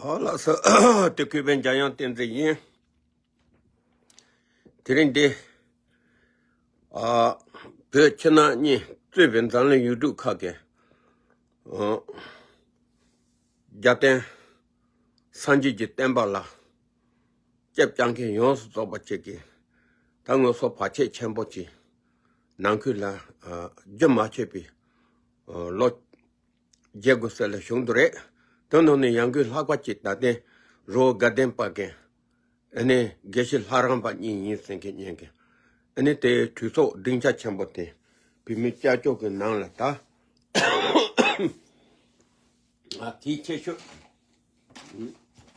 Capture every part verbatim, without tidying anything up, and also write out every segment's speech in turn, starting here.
ཨ་ལགས་སོ། དེ་གུས་པའི་འཇམ་དབྱངས་བསྟན་འཛིན་ཡིན། དེ་རིང་འདི། ཨ། བོད་ཕྱི་ནང་གཉིས་གཙོས་པའི་འཛམ་གླིང་ཡུལ་གྲུ་ཁག་གི། ཨ། རྒྱལ་བསྟན། སངས་རྒྱས་ཀྱི་བསྟན་པ་ལ། སྐྱབས་བཅོལ་མཁན་ཡོངས་སུ་རྫོགས་པ་ཅིག་གིས། ད་ང་ཚོ་བར་ཆད་ཆེན་པོ་ཅིག་ནང་ཁུལ་ལ། ཨ། རྒྱུན་མ་ཆད་པའི། ཨ། ལོ། བརྒྱད་དགུ་ཙམ་ལ་བྱུང་འདུག་རེད། དེ་ནང་ནས་ཡང་སྒོས་ལྷག་པ་ཅིག་ད་ལྟའི་རི་བོ་དགའ་ལྡན་པ་གི། ཨ་ནི་དགེ་བཤེས་ལྷ་རམས་པ་གཉིས་ཡིན་ཟེར་མཁན་གཉིས་ཀྱི། ཨ་ནི་དེའི་གྲོས་ཚོགས་སྡིངས་ཆ་ཆེན་པོ་དེ། བོད་མི་སྐྱབས་བཅོལ་གྱི་ནང་ལ་ད། ཨ། གལ་ཆེ་ཤོས།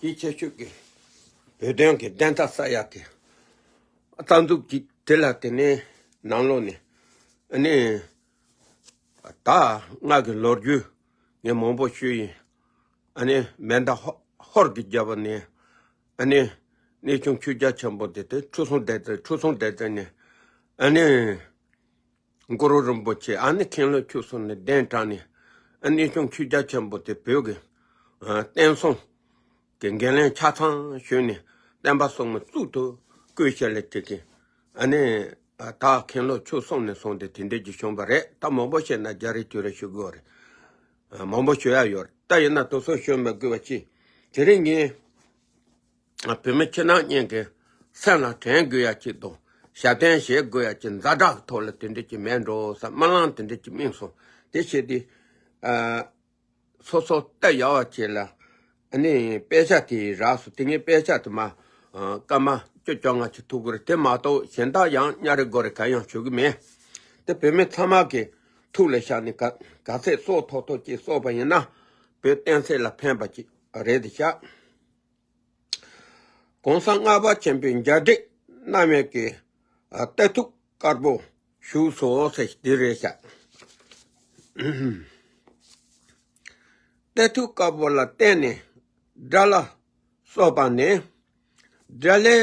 གལ་ཆེ་ཤོས་ཀྱི་བོད་དོན་གྱི་བདེན་མཐའ་གསལ་ཡག་གི་རྩ་འཛུགས་ཀྱི་དེ་ལ་དེ་ནས་ནང་ལོགས་ནས། ཨ་ནི་ད་ང་གི་ལོ་རྒྱུས་ངས་མང་པོ་ཞུས་ཡིན། ཨ་ནི་མེ་མདའ་ཧོ་ཧོར་གྱི་རྒྱབ་ནས། ཨ་ནི་གནས་ཆུང་ཆོས་རྒྱལ་ཆེན་པོ་དེ་དེ་ཁྲི་སྲོང་ལྡེ་བཙན། ཁྲི་སྲོང་ལྡེ་བཙན་ནས། ཨ་ནི། གུ་རུ་རིན་པོ་ཆེ། ཨ་ནི་མཁན་སློབ་ཆོས་གསུམ་ནས་གདན་དྲངས་ནས། ཨ་ནི་གནས་ཆུང་ཆོས་རྒྱལ་ཆེན་པོ་དེ་བོད་ཀྱི། ཨ། བསྟན་སྲུང་གི་འགན་ལེན་ཆ་ཚང་ཞུས་ནས། བསྟན་པ་སྲུང་མ་གཙུག་ཏུ་བཀུར་ཞལ་ལས་བྲིས་ཀྱི། ཨ་ནི། ཨ། ད་མཁན་སློབ་ཆོས་གསུམ་ནས་བཟུང་སྟེ་དེ་འདྲས་ཀྱི་བྱུང་བ་རེད། ད་མང་པོ་བཤད་ན་རྒྱ་རེ་ཅོ་རེ་ཞུ་དགོས་རེད། ཨ། མང་པོ་ཞུ་ཡ་ཡོད་རེད། ད་ཡིན་ན་དེ་ཚོ་ཞུ་མི་དགོས་པ་ཅིག་དེ་རིང་ངས། བོད་མི་ཕྱི་ནང་གཉིས་ཀྱི་སེམས་ལ་དྲན་དགོས་ཡ་ཅིག་དང་། ཞབས་བརྟན་བྱེད་དགོས་ཡ་ཅིག་ཛ་དྲག་གི་ཐོག་ལ་དེ་འདྲ་ཅིག་མེད་འགྲོ་བསམ། སྨོན་ལམ་དེ་འདྲ་ཅིག་སྨིན་སོང་། དེ་བྱས་ཏེ། ཨ། སོ་སོ་ལྟ་ཡག་པ་ཅིག་ལ། ཨ་ནི་དཔེ་ཆ་དེ་རག་སོང་། དེ་ངས་དཔེ་ཆ་དེ་མ། ཨ། སྐར་མ་བཅུ་བཅོ་ལྔ་ཅིག་ཐུག་གི་རེད། དེ་མ་གཏོགས་གཞན་དག་ཡང་ཉ་རེ་སྒོ་རེ་གང་ཡང་ཞུ་གི་མེད། དེ་བོད་མི་ཚང་མ་གི་ཐུགས་ལ་བཞག་ནས་ག་ག་ཚད་གསོག་ཐུབ་ཐུབ་ཅིག་གསོག་པ་ཡིན་ན། བོད་བསྟན་སྲིད་ལ་ཕན་པ་ཅིག་རེད་ཤག་གོང་ས་ལྔ་པ་ཆེན་པོའི་མཇལ་འཕྲད་གནང་བའི་གི། ཨ། བརྟན་ཐུག་དཀར་པོ་བཞུགས་སོ་ཟེར་འདི་རེད་ཤག་བརྟན་ཐུག་དཀར་པོ་ལ་བརྟེན་ནས་དགྲ་ལྷ་གསོད་པ་ནས། དགྲ་ལྷའི།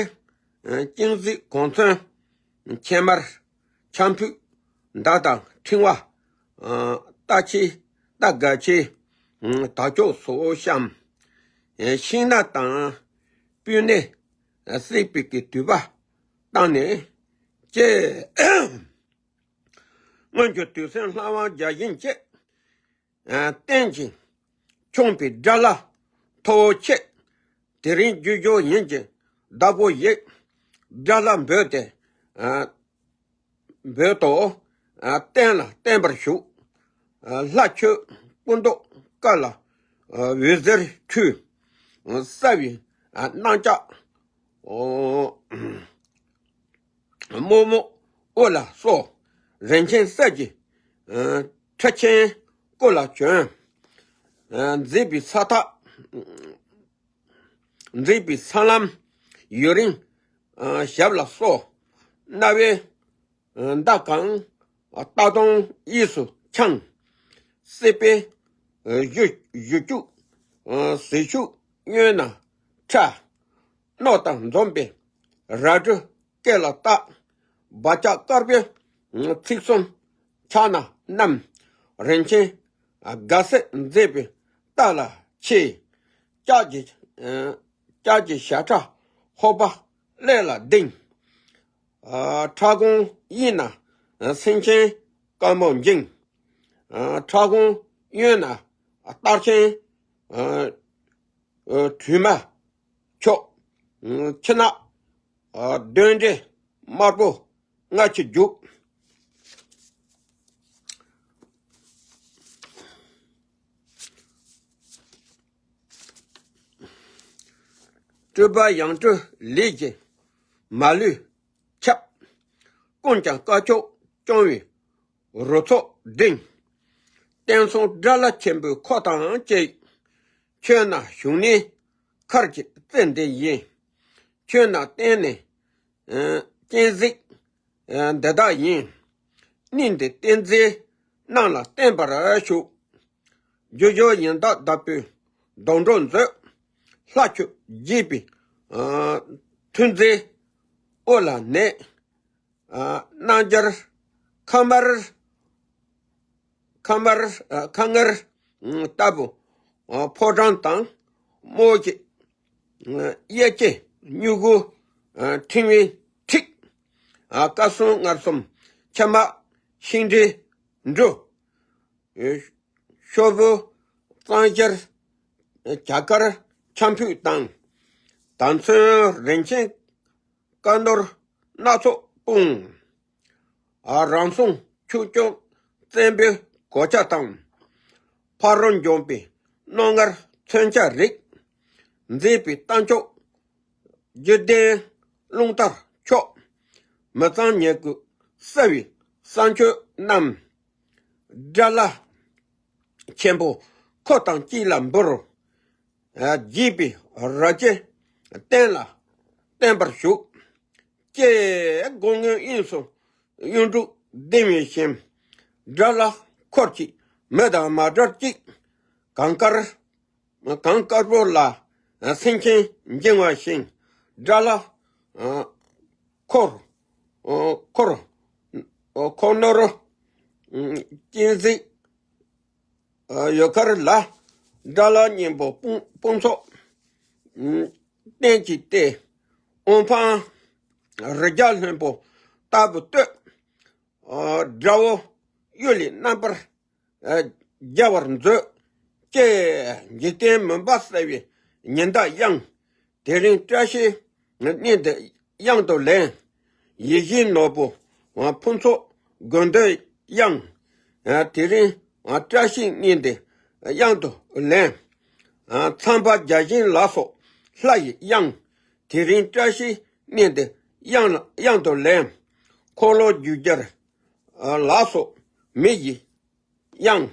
ཨ། སྤྱན་གཟིགས་གོ་མཚོན། ཕྱེ་མར། ཆང་ཕུད། མདའ་དང་ཕྲེང་བ། ཨ། རྟ་ཆས། རྟ་སྒ་ཆས། ཨ། དར་ལྕོག་སོགས་བཤམས། ཨ། ཤིང་སྣ་དང་སྤོས་སྣས་བསྲེགས་པའི་གི་དུད་པ་བཏང་ནས་ཀྱེ། སྔོན་གྱི་དུས་སེམས་ལྷ་དབང་རྒྱ་བཞིན་གྱི། ཨ། རྟེན་ཅིང་འཆང་བའི་དགྲ་ལྷ་མཐུ་བོ་ཆེ། དེ་རིང་རྒྱུ་སྦྱོར་ཡིན་གྱི་བདག་པོ་ཡིན། དགྲ་ལྷ་འབོད་དེ། ཨ། འབོད་དོ། ཨ། བསྟན་ལ་བརྟན་པར་བཞུགས། ཨ། ལྷ་ཆོས་སྐུ་མདོག་དཀར་ལ། ཨ། འོད་ཟེར་འཕྲོས། ཨ། གསལ་བའི། ཨ། སྣང་ལྕགས། ཨོ། རྨོག་མོ་འོད་ལ་སོགས། རིན་ཆེན་གསེར་གྱི། ཨ། ཁྲི་ཆེན་སྐུ་ལ་བྱོན། ཨ། མཛེས་པའི་ས་ཐག་མཛེས་པའི་ས་ལམ་ཡུན་རིང་། ཨ། ཞབས་ལ་སོགས། རྣ་བའི། ཨ། མདའ་གང་། ཨ། རྟ་གདོང་གཡས་སུ་འཕྱང་། སྲིད་པའི། ཨ། གཞུ་གཞུ་བཅུག་ཨ། ཟིལ་ཤུགས་གཡོན་ན་ཁྲ། རྣོ་དང་འཛོམས་པའི་རལ་གྲི་སྐེ་ལ་བཏགས། སྦ་ལྕག་དཀར་པོའི་ཚིགས་གསུམ་ཕྱག་ན་བསྣམས། རིན་ཆེན་དགའ་སེར་མཛེས་པའི་རྟ་ལ་ཆས། ལྕགས་ཀྱི་ལྕགས་ཀྱི་ཞབས་ཁྲ་ཧོབ་སྦ་ཀླད་ལ་ལྡིང་། ཁྲ་གུང་གཡས་ན་སེང་ཆེན་དཀར་མོ་འགྱིང་། ཁྲ་གུང་གཡོན་ན་སྟག་ཆེན་དྲུས་མ་འཁྱོག་ཁྱི་ནག་གདོན་འདྲེ་དམར་པོ་སྔ་ཕྱི་རྒྱུག་སྤྲུལ་པ་ཡང་སྤྲུལ་ལས་ཀྱི་མ་ལུས་ཁྱབ། ཀུན་ཀྱང་དཀར་ཕྱོགས་སྐྱོང་བའི་རུ་ཚོགས་བསྒྲེངས། བསྟན་སྲུང་དགྲ་ལྷ་ཆེན་པོའི་འཁོར་དང་བཅས། ཁྱོད་ན་བཞུགས་ནས་མཁར་གྱི་རྩེ་འདི་ཡིན། ཁྱོད་ན་བརྟེན་ནས་སྤྱན་གཟིགས་འདི་དག་ཡིན། གནས་འདི་བསྟན་འཛིན་རྣམས་ལ་བརྟན་པར་བཞུགས། རྒྱུ་སྦྱོར་ཡང་དག་བདག་པོས་སྡོང་གྲོགས་མཛོད། ལྷ་ཆོས་རྒྱས་པའི་མཐུན་རྫས་དབུ་ལ་གནས། སྣང་རྒྱར་ཁ་དམར་ཁ་དམར་ཁ་དམར་ལྟ་བུ་ཕོ་བྲང་དང་ རྨོ་སྐྱེས། གཡས་སྐྱེས་སྨྱུ་གུ། ཕྲེང་བའི་འཁྲིགས། སྐར་གསུམ་མངར་གསུམ་ཕྱེ་མ་ཤིང་འབྲས་འབྲུ། ཤོག་བུ་གཙང་ཞལ་རྒྱ་གར་ཆང་ཕུད་དང་། དར་ཚོན་རིན་ཆེན་ཀ་ནོར་སྣ་ཚོགས་སྤུངས། རང་སྲུང་ཆུ་སྐྱོང་བཙན་པོའི་གོ་ཆ་དང་། ཕ་རོལ་འཇོམས་པའི་རྣོ་ངར་མཚོན་ཆ་རིགས། མཛེས་པའི་རྟ་མཆོག་བརྒྱུད་ལྡན་རླུང་རྟར་འཁྱོག་མི་གཙང་ཉེས་ཀྱི་བསིལ་བའི་ས་མཆོད་རྣམས། དགྲ་ལྷ་ཆེན་པོ་འཁོར་དང་གཅིག་ལ་འབུལ། རྒྱས་པའི་རྭ་ཅན་བསྟན་ལ་བརྟན་པར་བཞུགས། ཀྱེ་སྒོ་ངའི་དབྱིངས་སུ་གཡུང་དྲུང་ལྡེམ་བའི་ཞིང་། དགྲ་ལྷ་འཁོར་གྱིས་མི་དང་མ་བསྒྲལ་ཅིག་གངས་དཀར་གངས་དཀར་པོ་ལ་སེང་ཆེན་འགྱིང་བ་བཞིན། དགྲ་ལྷ་འཁོར་འཁོར་འཁོར་ནོར་སྤྱན་གཟིགས་ཡུལ་མཁར་ལ། དགྲ་ལྷ་གཉན་པོ་དཔུང་དཔུང་ཚོགས་བསྟན་གྱིས་ཏེ། དབུ་འཕང་རི་རྒྱལ་ལྷུན་པོ་ལྟ་བུ་བསྟོད། དགྲ་བོ་གཡུལ་ལས་རྣམ་པར་རྒྱལ་བར་མཛོད། ཀྱེ་འཇིག་རྟེན་མུན་པ་སེལ་བའི་ཉི་ཟླ་དབྱངས། དེ་རིང་བཀྲ་ཤིས་གཉེན་འདི་དབྱངས་དུ་ལེན། ཡིད་བཞིན་ནོར་བུ་ཕུན་ཚོགས་དགོས་འདོད་དབྱངས། དེ་རིང་བཀྲ་ཤིས་གཉེན་འདི་དབྱངས་དུ་ལེན། ཚངས་པ་བརྒྱ་བྱིན་ལ་སོགས་ལྷ་ཡི་དབྱངས། དེ་རིང་བཀྲ་ཤིས་གཉེན་འདི་དབྱངས་དབྱངས་དུ་ལེན། འཁོར་ལོ་རྒྱུ་རྒྱལ་ལ་སོགས་མི་ཡི་དབྱངས།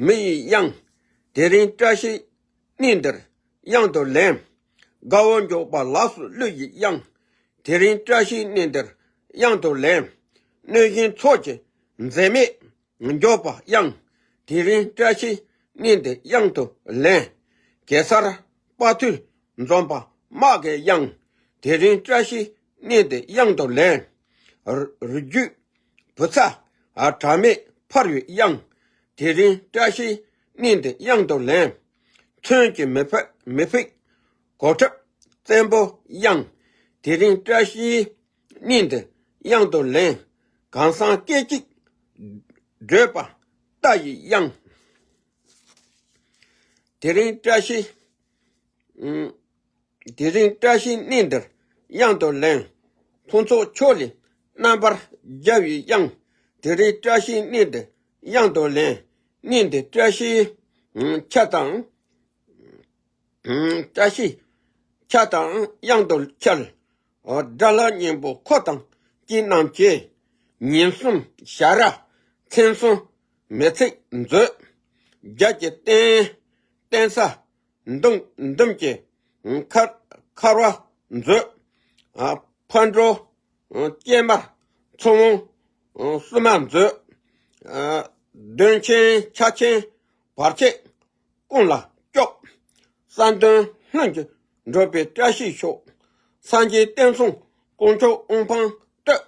མི་ཡི་དབྱངས། དེ་རིང་བཀྲ་ཤིས་གཉེན་འདིར་དབྱངས་དུ་ལེན། དགའ་བོ་མགྱོགས་པ་ལ་སོགས་ཀླུ་ཡི་དབྱངས། དེ་རིང་བཀྲ་ཤིས་གཉེན་འདིར་དབྱངས་དུ་ལེན། གནོད་སྦྱིན་ཚོགས་ཀྱི་འཛད་མེད་མགྱོགས་པ་དབྱངས། དེ་རིང་བཀྲ་ཤིས་གཉེན་འདིར་དབྱངས་དུ་ལེན། གེ་སར་དཔའ་ཐུལ་འཛོམས་པ་དམག་གི་དབྱངས། དེ་རིང་བཀྲ་ཤིས་གཉེན་འདིར་དབྱངས་དུ་ལེན། རི་རྒྱུད་བུ་ཚ་དྲག་མེད་འཕར་བའི་དབྱངས། དེ་རིང་བཀྲ་ཤིས་གཉེན་འདིར་དབྱངས་དུ་ལེན། མཚོན་གྱི་མི་ཕིགས་མི་ཕིགས་གོ་ཁྲབ་བཙན་པོ་དབྱངས། དེ་རིང་བཀྲ་ཤིས་གཉེན་འདིར་དབྱངས་དུ་ལེན། གང་ཟག་སྐད་ཅིག་བགྲོད་པ་རྟ་ཡི་དབྱངས། དེ་རིང་བཀྲ་ཤིས། དེ་རིང་བཀྲ་ཤིས་གཉེན་འདིར་དབྱངས་དུ་ལེན། ཕུན་ཚོགས་ཕྱོགས་ལས་རྣམ་པར་རྒྱལ་བའི་དབྱངས། དེ་རིང་བཀྲ་ཤིས་གཉེན་འདིར་དབྱངས་དུ་ལེན། གཉེན་འདིར་བཀྲ་ཤིས་ཆར་དང་། བཀྲ་ཤིས་ཆར་དང་དབྱངས་དུ་འཆར། དགྲ་ལྷ་གཉན་པོ་འཁོར་དང་སྐྱིད་རྣམས་ཀྱིས། ཉིན་གསུམ་ཞལ་རས་མཚན་གསུམ་མི་ཚིག་མཛོད། རྒྱ་གྱི་བསྟན་བསྟན་ས་འདུམ་འདུམ་གྱི་མཁར་མཁར་བ་མཛོད། ཕར་འགྲོ་སྐྱེལ་མར་ཚོང་བསུ་མ་མཛོད། གདོན་ཆེན་ཆ་ཆེན་བར་ཆད་ཀུན་ལ་སྐྱོབ། ས་འདོན་ལྷུན་གྱིས་གྲུབ་པའི་བཀྲ་ཤིས་ཤོག་སངས་རྒྱས་བསྟན་སྲུང་དཀོན་མཆོག་དབུ་འཕང་བསྟོད།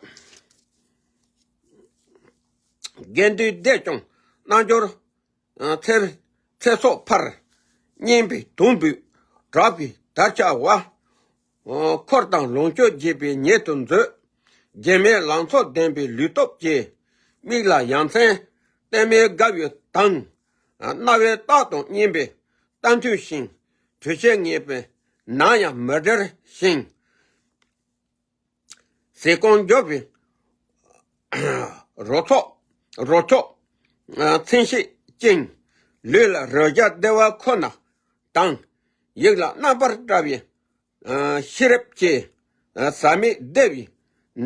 དགེ་འདུན་སྡེ་སྐྱོང་རྣལ་འབྱོར་ཚེ་ཚེ་སྲོག་འཕར། སྙན་པའི་དུང་འབུད་གྲགས་པའི་དར་འཕྱར་བ། འཁོར་དང་ལོངས་སྤྱོད་རྒྱས་པའི་ཉེ་དུ་མཛོད། རྒྱལ་མེད་ལང་ཚོ་ལྡན་པའི་ལུས་སྟོབས་ཀྱིས། མིག་ལ་ཡ་མཚན་གཏེར་མའི་དགའ་བའི་མདངས། རྣ་བས་རྟག་ཏུ་སྙན་པའི་གཏམ་ཐོས་ཤིང་། གྲོས་བྱེད་ངེས་པའི་ནམ་ཡང་མི་བྲལ་ཞིང་། ཟས་སྐོམ་འཇོམས་པའི་རོ་ཚོགས་རོ་ཚོགས་མཚན་ཤས་ཅན། ལུས་ལ་རོ་བརྒྱ་བདེ་བ་ཁོ་ན་དང་། ཡིད་ལ་རྣམ་པར་བཀྲ་བའི་ཤེས་རབ་ཀྱི་ཟག་མེད་བདེ་བའི་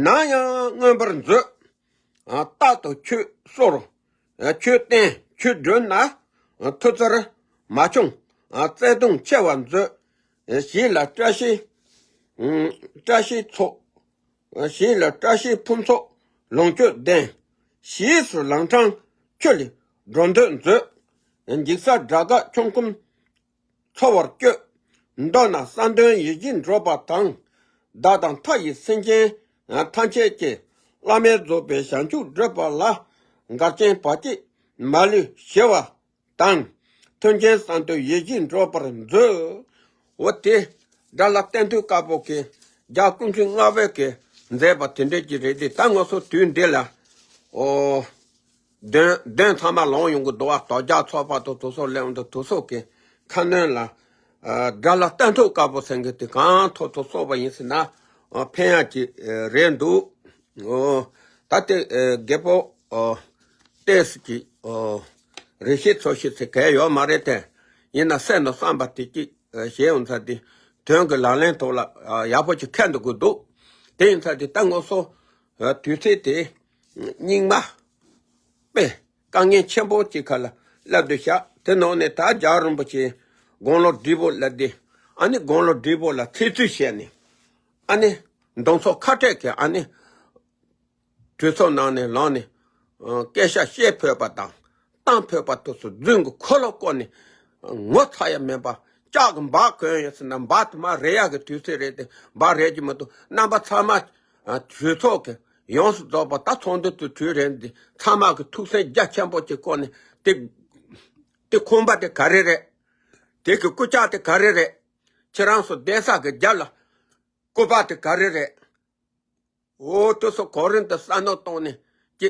ནམ་ཡང་མངོན་པར་མཛོད། རྟག་ཏུ་ཆོས་གསོལ་ཆོས་བསྟན་ཆོས་སྒྲུབ་ན། ཐུགས་རྩལ་མ་ཆུང་བརྩེ་གདུང་ཆེ་བར་མཛོད། ཞིང་ལ་བཀྲ་ཤིས་བཀྲ་ཤིས་ཚོགས། ཞིང་ལ་བཀྲ་ཤིས་ཕུན་ཚོགས་ལོངས་སྤྱོད་ལྡན། ཞེས་སུ་ལང་ཕྲང་ཆུ་ལས་སྒྲོ་འདོགས་མཛོད། འཇིགས་ས་དགྲ་དགའ་ཆོམ་རྐུན་འཚོ་བར་སྤྱོད། མདོར་ན་ས་འདོན་ཡིད་བཞིན་འགྲུབ་པ་དང་། བདག་དང་མཐའ་ཡི་སེམས་ཅན་ཐམས་ཅད་ཀྱི། བླ་མེད་རྫོགས་པའི་བྱང་ཆུབ་བགྲོད་པ་ལ། འགལ་རྐྱེན་བར་ཆད་མ་ལུས་ཞི་བ་དང་། མཐུན་རྐྱེན་གསུམ་དུ་ཡིད་བཞིན་འགྲུབ་པར་མཛོད། འོ་དེ་དགྲ་ལྷ་གཏན་ཐུག་དཀར་པོ་གི་རྒྱལ་སྐུ་མཆོག་ལྔ་པོ་གིས་མཛད་པ་དེ་འདྲ་ཅིག་རེད་དེ། ད་ང་ཚོ་དུས་འདི་ལ་ཨོ་གདོན་གདོན་ཚང་མ་ལངས་ཡོང་གི་འདུག་བ། དོལ་རྒྱལ་ཚོགས་པ་དང་དེ་ཚོ་སླེབས་འདུག་དེ་ཚོ་གི་ཁ་གནོན་ལ་ཨ་དགྲ་ལྷ་གཏན་ཐུག་དཀར་པོ་ཟེར་མཁན་དེ་གང་ཐུབ་ཐུབ་གསོག་པ་ཡིན་ཟེར་ན་ཨ་ཕན་ཡག་ཅིག་ཨ་རེད་འདུག་ཨོ་ད་དེ་ཨ་རྒད་པོ་ཨོ་ཏོག་ཙམ་ཅིག་ཨོ་རེ་ཞིག་ཚོ་ཞིག་ཟེར་གལ་ཡོད་མ་རེད་དེ། ཡིན་ན་སེམས་ནང་བསམ་པ་དེ་ཅིག་ཨ་བཞེས་ཡོང་ཚར་དེ་དོན་གྱི་ལག་ལེན་ཐོག་ལ་ཨ་ཡག་པོ་ཅིག་འཁེལ་འགྲོ་གི་འདུག་དེ་ཡིན་ཚར་དེ་ད་ང་ཚོ་ཨ་དུས་ཚོད་དེ་སྙིགས་མ་དཔེ་དཀའ་ངལ་ཆེན་པོ་ཅིག་ཁ་ལ་སླེབས་འདུག་ཤག་དེ་ནང་ནས་ད་རྒྱལ་བ་རིན་པོ་ཆེ་དགུང་ལོ་བགྲེས་པོ་ལ་དེ་ཨ་ནི་དགུང་ལོ་བགྲེས་པོ་ལ་ཚིག་བརྩི་བྱས་ནས་ཨ་ནི་གདོང་ཚོགས་ཁ་བྲལ་གྱི་ཨ་ནི་གྲོས་ཚོགས་ནང་ནས་ལངས་ནས་ཨ་སྐད་ཆ་བཤད་ཕོད་པ་དང་གཏམ་ཕོད་པ་དེ་ཚོ་རྫུན་གྱི་འཁོར་ལོ་བསྐོར་ནས་ངོ་ཚ་ཡ་མེད་པ། ལྕགས་ཀྱི་འབག་གོན་ཡོད་ཟེར་ན་འབག་དེ་མར་རལ་ཡག་གི་དུས་ཚོད་རེད་དེ་འབག་རལ་གྱི་མི་འདུག་རྣམ་པ་ཚང་མ་ཨ་གྲོས་ཚོགས་ཀྱི་ཡོངས་སུ་རྫོགས་པ་ད་ཚོགས་འདུ་དེ་གྲོལ་རན་དེ་ཚང་མ་གི་ཐུགས་སེམས་རྒྱ་ཆེན་པོ་ཅིག་བསྐོར་ནས་དེ་དེ་ཁང་པ་དེ་ག་རེ་རེད། དེ་གི་སྐུ་ལྕགས་དེ་ག་རེ་རེད། ཁྱེད་རང་ཚོ་བསྡད་ས་གི་རྒྱབ་ལ་སྐུ་པར་དེ་ག་རེ་རེད། འོ་དེ་ཚོ་གོ་རིམ་དུ་བསམ་བློ་བཏང་ནས་ཀྱི་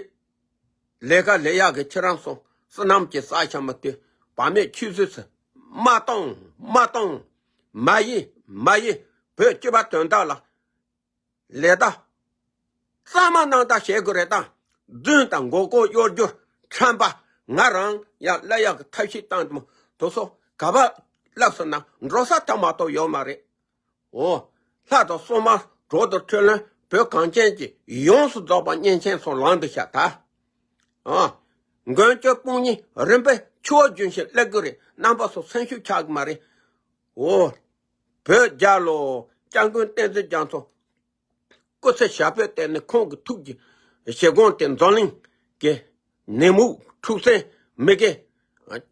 ལས་ཀ་ལས་ཡག་གི་ཁྱེད་རང་ཚོ་བསོད་ནམས་ཀྱི་བསགས་ཤ་མ་དེ་བག་མེད་ཆུད་ཟོས་སུ་མ་གཏོང་མ་གཏོང་། མ་ཡིན་མ་ཡིན། བོད་སྤྱི་པ་དོན་དག་ལ་ལས་ད་གཙང་མ་གནང་ད་བྱེད་དགོས་རེད་ད། རྫུན་དང་མགོ་སྐོར་གཡོ་སྒྱུ་ཁྲམ་པ་ང་རང་ཡང་སླེབས་ཡག་གི་ཐབས་ཤེས་བཏང་དུ་མོ་དེ་ཚོ་ག་པར་སླེབས་སོང་ན་འགྲོ་ས་ཐབས་མ་གཏོགས་ཡོད་མ་རེད། འོ། ལྷ་དང་སྲུང་མ་གྲོགས་དང་འཕྲུལ་བློན་བོད་གངས་ཅན་གྱི་ཡོངས་སུ་རྫོགས་པ་གཉན་ཆེན་ཚོ་ལངས་འདུག་ཤག་ད། ཨ། མགོན་སྐྱབས་དཔུང་གཉེན་རིམ་པས་ཆུ་བོ་རྒྱུན་བཞིན་སླེབས་ཀྱི་རེད། རྣམ་པ་ཚོ་སེམས་ཤུགས་ཆག་གི་མ་རེད། འོ། བོད་རྒྱལ་ལོ། སྐྱབས་མགོན་བསྟན་འཛིན་རྒྱ་མཚོ། སྐུ་ཚེ་ཞབས་པད་བརྟན་ནས་ཁོང་གི་ཐུགས་ཀྱི་བཞེད་དགོངས་དེ་འཛམ་གླིང་གི་ནད་མུག་འཁྲུག་རྩོད་མི་དགེ་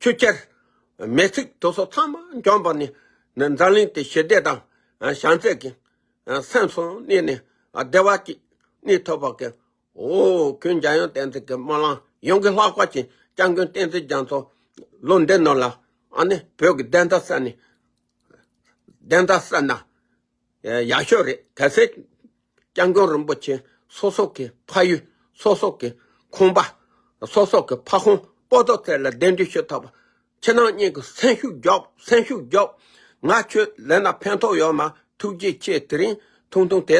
ཆུ་ཁྱེར་མེ་ཚིག་དེ་ཚོ་ཚང་མ་འཇོམས་པ་ནི་འཛམ་གླིང་དེ་ཞི་བདེ་དང་བྱམས་བརྩེ་གི་སེམས་སུ་གནས་ནས་བདེ་བ་ཅིག་གནས་ཐུབ་པ་གི། འོ་ཁྱོད་འཇམ་དབྱངས་བསྟན་འཛིན་གྱི་སྨོན་ལམ་ཡོངས་ཀྱི་ལྷག་པ་ཅན་སྐྱབས་མགོན་བསྟན་འཛིན་རྒྱ་མཚོ་ལོ་འདི་ནང་ལ་ཨ་ནི་བོད་ཀྱི་བདེན་མཐའ་གསལ་ནས་བདེན་མཐའ་གསལ་ན། ཡག་ཤོས་རེད། གལ་སྲིད་སྐྱབས་མགོན་རིན་པོ་ཆེ་སོ་སོ་གི་ཕ་ཡུལ་སོ་སོ་གི་ཁང་པ་སོ་སོ་གི་ཕ་ཁང་པོ་ཏོ་ཐད་ལ་གདན་འདྲེན་ཞུ་ཐུབ་པ། ཁྱེད་རང་གཉིས་ཀྱི་སེམས་ཤུགས་རྒྱོབ། སེམས་ཤུགས་རྒྱོབ། ང་ཁྱོད་ལས་ན་ཕན་ཐོགས་ཡོད་མ། ཐུགས་རྗེ་ཆེ། དེ་རིང་ཐུང་ཐུང་དེ།